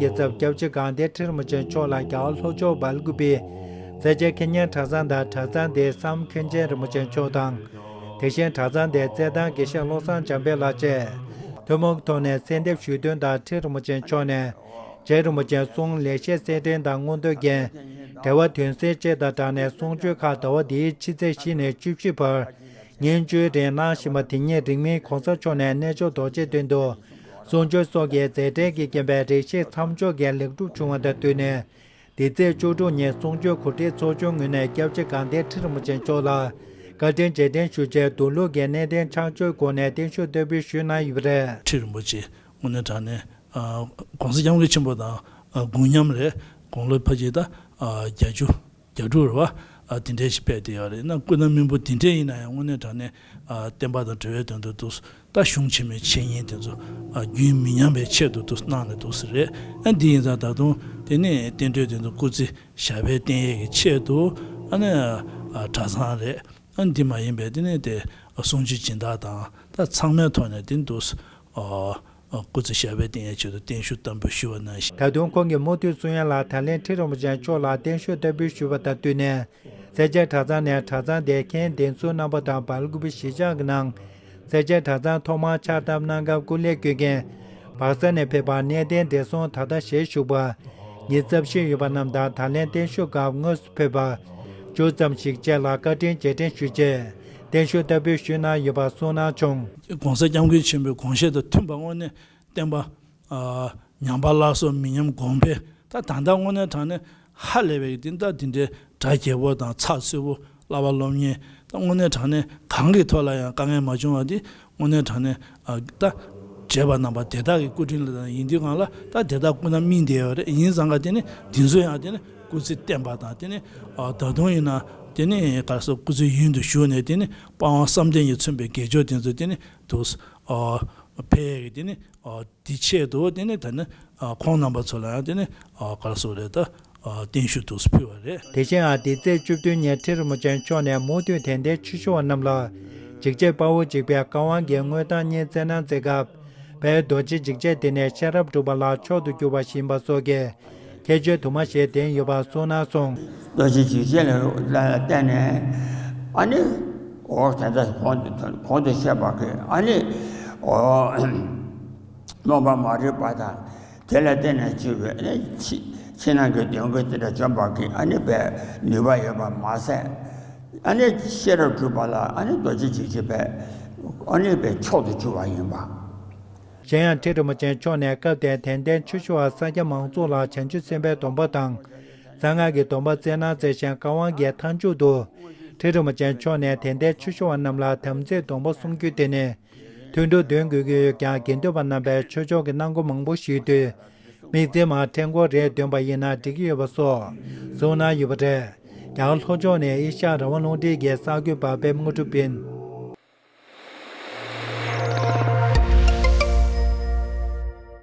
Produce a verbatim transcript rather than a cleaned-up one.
ཡིག་ཚབ་སྐྱབས་རྗེ་དགའ་ལྡན་ཁྲི་རིན་པོ་ཆེ་མཆོག་ལ་རྒྱལ་བ་ལྷོ་ཕྱོགས་སྦེལ་ཀུ་པེའི་རྩེ་ཆེན་ཁེ་ཉན་གྲྭ་ཚང་དང་གྲྭ་ཚང་དེའི་སམ་མཁན་ཆེན་རིན་པོ་ཆེ་མཆོག་དང་། དེ་བཞིན་གྲྭ་ཚང་དེའི་རྩེད་ཐང་དགེ་བཤེས་བློ་བཟང་འཇམ་དཔལ་ལགས་བཅས་ཐུན་མོང་ཐོག་ནས་གསོལ་འདེབས་ཞུས་དོན་དང་། ཁྲི་རིན་པོ་ཆེ་མཆོག་ནས་རྗེ་རིན་པོ་ཆེའི་གསུང་ལེགས་བཤད་གསེར་ཕྲེང་དང་མངོན་མཐོའི་རྒྱན། འགྲེལ་པ་དོན་གསལ་བཅས་དང་སྦྲགས་ནས་གསུང་ཆོས་ཁག་ཟླ་བ་འདིའི་ཕྱི་ཚེས་བཞི་ནས་བཅུ་བཞི་བར་ཉིན་བཅུའི་རིང་གནང་བཞིན་པ་དེ་ཉིད་རིང་མིན་གོང་ས་མཆོག་ནས་གནས་མཆོག་རྡོ་རྗེ་གདན་དུ་གསུང་ཆོས་སོགས་ཀྱི་མཛད་འཕྲིན་གྱིས་རྒྱན་པའི་རེ་ཞིག་མཚམས་འཇོག་གི་ལེགས་གྲུབ་བྱུང་བ་དང་བསྟུན་ནས། འདི་ཚེས་བཅུ་དྲུག་ཉིན་གསུང་ཆོས་གོ་སྒྲིག་ཚོགས་ཆུང་ངོས་ནས་སྐྱབས་རྗེ་དགའ་ལྡན་ཁྲི་རིན་པོ་ཆེ་མཆོག་ལ་བཀའ་དྲིན་རྗེས་དྲན་ཞུ་ཆེད་དུ་ལུགས་ཀྱི་གནས་བརྟན་ཕྱག་མཆོད་སྒོ་ནས་བརྟན་བཞུགས་བསྟར་འབུལ་ཞུས་གནང་ཡོད་པ་རེད། ཁྲི་རིན་པོ་ཆེ་དངོས་གནས་དྲང་གནས་ཨ་༸གོང་ས་སྐྱབས་མགོན་ཆེན་པོ་དང་ཨ་དགུང་མཉམ་རེད། དགུང་ལོ་ཕལ་ཆེར་ད་ཨ་བརྒྱད་ཅུ་གྱ་དྲུག་རེད་བ། ཨ་དེ་འདྲའི་ཞིག་ཕེབས་བསྡད་ཡོད་རེད། ན་སྐུ་ན་སྨིན་པོ་དེ་འདྲས་ཡིན་ན་ཡང་དངོས་གནས་དྲང་གནས་ཨ་བསྟན་པ་དང་འབྲེལ་བའི་དོན་དུ་འདུག་ད་གཞུང་ཆེན་མོའི་འཆད་ཉན་དེ་ཚོ་ཨ་རྒྱུན་མི་ཉམས་པའི་ཆེད་དུ་འདུག་གནང་ནས་འདུག་ས་རེད། ཨ་འདི་ཡིན་ཙང་ད་དུང་དེ་ནས་བསྟན་སྲུང་དེ་ཚོ་སྐུ་ཚེ་ཞབས་པད་བརྟན་ཡས་ཀྱི་ཆེད་དུ་ཨ་ནི་ཨ་གྲྭ་ཚང་རེད། ཨ་འདི་མ་ཡིན་པའི་དེ་ནས་དེ་གསུང་ཆོས་སྦྱིན་བདག་དང་ད་ཚང་མའི་ཐོག་ནས་དེ་འདུག་ཨ། སྐུ་ཚེ་ཞབས་པད་བརྟན་ཡས་ཆེད་དུ་བརྟན་བཞུགས་བསྟར་འབུལ་ཞུ་བ་ནང་བཞིན། ད་དུང་ཁོང་གིས་མུ་མཐུད་གསུང་ཡ་ལ་ད་ལན་ཁྲི་རིན་པོ་ཆེ་མཆོག་ལ་བརྟན་བཞུགས་བསྟར་འབུལ་ཞུས་པ་དང་བསྟུན་ནས། རྩེ་ཆེན་གྲྭ་ཚང་ནས་གྲྭ་ཚང་དེའི་མཁན་བདེ་ཚུལ་རྣམ་པ་དང་སྦེལ་ཀུ་པེ་གཞིས་ཆགས་ཀྱི་ནང་རྩེ་ཆེན་གྲྭ་ཚང་ཐོག་མར་ཕྱག་བཏབ་གནང་སྐབས་སྐུ་ལས་བསྐྱོན་མཁན་སྦག་ས་ནས་ཕེབས་པ་གནས་བརྟན་བགྲེས་སོང་ད་ལྟ་ཞལ་བཞུགས་པ་ཉིས་རྩ་བཞི་ཡོད་པ་རྣམས་དང་ད་ལན་བརྟན་བཞུགས་སྐབས་དངོས་སུ་ཕེབས་པ་བཅུ་ཙམ་ཞིག་བཅས་ལ་བཀའ་དྲིན་རྗེས་དྲན་ཞུ་ཆེད་བརྟན་བཞུགས་བསྟར་འབུལ་ཞུས་གནང་ཡོད་པ་གསུངས་གནང་བྱུང་། ༸གོང་ས་༸སྐྱབས་མགོན་ཆེན་པོའི་དགོངས་བཞེད་དང་མཐུན་པ་དངོས་གནས་བསྟན་པ་ཨ་ཉམས་པ་སླར་གསོ་མི་ཉམས་གོང་འཕེལ། ད་ད་ལྟ་དངོས་གནས་དྲང་གནས་ཧ་ལས་པའི་འདི་ད་འདི་འདྲའི་གྲ་རྒྱས་པོ་དང་ཚགས་ཚུད་པོ་བསླབ་པ་སློབ་གཉེར་ད་དངོས་གནས་དྲང་གནས་གང་གི་ཐོག་ལ་ཡང་དཀའ་ངལ་མ་བྱུང་བ་འདི་དངོས་གནས་དྲང་གནས་ཨ་ད་བྱས་པ་རྣམ་པ་དེ་དག་གི་སྐུ་དྲིན་ལ་ཡིན་དུས་གང་ལ་ད་དེ་དག་སྐུ་ན་སྨིན་བསྡད་ཡོད་རེད། ཡིན་ཙང་ག་དེ་ནི་འདི་ཚོ་ཡང་དེ་ནི་སྐུ་ཚེ་བརྟན་པ་དང་དེ་ནི་ཨ་ད་དུང་ཡིན་ན་དེ་ནི་ག་རེ་ཟེར་སྐུ་ཚེ་ཡུན་དུ་བཞུགས་ནས་དེ་ནི་དཔའ་བ་བསམ་གཏན་གྱིས་མཚོན་པའི་དགེ་སྦྱོར་དེ་ཚོ་དེ་ནི་དུ་ཨ་འཕེལ་ཡས་ཀྱི་དེ་ནི་ཨ་དེ་ཆེད་དུ་དེ་ནི་ད་ནི་ཨ་ཁོང་རྣམ་པ་ཚོ་ལ་ཡང་དེ་ནི་ཨ་ག་རེ་ཟེར་རེད་ད་ཨ་བརྟན་བཞུགས་དུ་ཕུལ་བ་རེད། དེ་བཞིན་ཨ་འདི་ཚེས་བཅུ་བདུན་ཉིན་ཁྲི་རིན་པོ་ཆེ་མཆོག་ནས་མུ་མཐུད་དད་ལྡན་ཆོས་ཞུ་བ་རྣམས་ལ་འཇིགས་བྱེད་དཔའ་བོ་འཇིགས་པའི་བཀའ་དབང་གི་དངོས་བཏང་གཉིས་སྩལ་གནང་མཛད་སྐབས་དཔལ་རྡོ་རྗེ་འཇིགས་བྱེད་དེ་ནས་ཤེས་རབ་སྒྲུབ་པ་ལ་མཆོག་ཏུ་གྱུར་པ་ཞིག་ཡིན་པ་སོགས་ཀྱི་ཁྱད་ཆོས་དུ་མ་ཞིག་ལྡན་ཡོད་པ་གསུངས་གནང་སོང་། རྡོ་རྗེ་འཇིགས་བྱེད་ལ་བརྟེན་ནས་ཨ་ནི་འོ་དེ་འདྲ་གོང་དུ་གོང་དུ་བཤད་པ་གི་ཨ་ནི་འོ་རྣམ་པ་མ་རིག་པ་དང་དེ་ལ་བརྟེན་ནས་བྱུང་བའི་ཨ་ནི་ཕྱི་ཕྱི་ནང་གི་གདོན་ཀུན་དེ་འདྲ་འཇོམས་པ་གི་ཨ་ནི་བའི་ནུས་པ་ཡོད་པ་མ་ཟད་ཨ་ནི་ཤེས་རབ་སྒྲུབ་པ་ལ་ཨ་ནི་རྡོ་རྗེ་འཇིགས་བྱེད་པའི་ཨ་ནི་བའི་མཆོག་ཏུ་གྱུར་པ་ཡིན་པ། གཞན་ཡང་ཁྲི་རིན་པོ་ཆེ་མཆོག་ནས་སྐབས་དེར་དད་ལྡན་ཆོས་ཞུ་བ་ས་སྐྱ་མང་ཚོགས་ལ་བྱང་ཆུབ་སེམས་དཔའི་སྡོམ་པ་དང་གསང་སྔགས་ཀྱི་སྡོམ་པ་སྩལ་གནང་མཛད་ཅིང་བཀའ་དབང་གི་མཐའ་མཇུག་ཏུ་ཁྲི་རིན་པོ་ཆེ་མཆོག་ནས་དད་ལྡན་ཆོས་ཞུ་བ་རྣམས་ལ་དམ་ཚིག་སྡོམ་པ་གསུང་རྒྱུ་དེ་ནི་ཐུན་དྲུག་འདོན་དགོས་ཀྱི་ཡོད་ཀྱང་དགེ་འདུན་པ་རྣམ་པས་ཆོས་ཕྱོགས་ཀྱི་གནང་སྒོ་མང་པོ་ཞིག་ཡོད་དུས་དམིགས་བརྩེ་མ་ཕྲེང་སྐོར་རེ་འདོན་པ་ཡིན་ན་འགྲིག་གི་ཡོད་པ་སོགས་གསུངས་གནང་ཡོད་པ་རེད། རྒྱལ་བ་ལྷོ་ཕྱོགས་ནས་ཨེ་ཤ་ཡ་རང་དབང་རླུང་འཕྲིན་གྱི་གསར་འགོད་པ་པད་མ་དངོས་གྲུབ་ཡིན།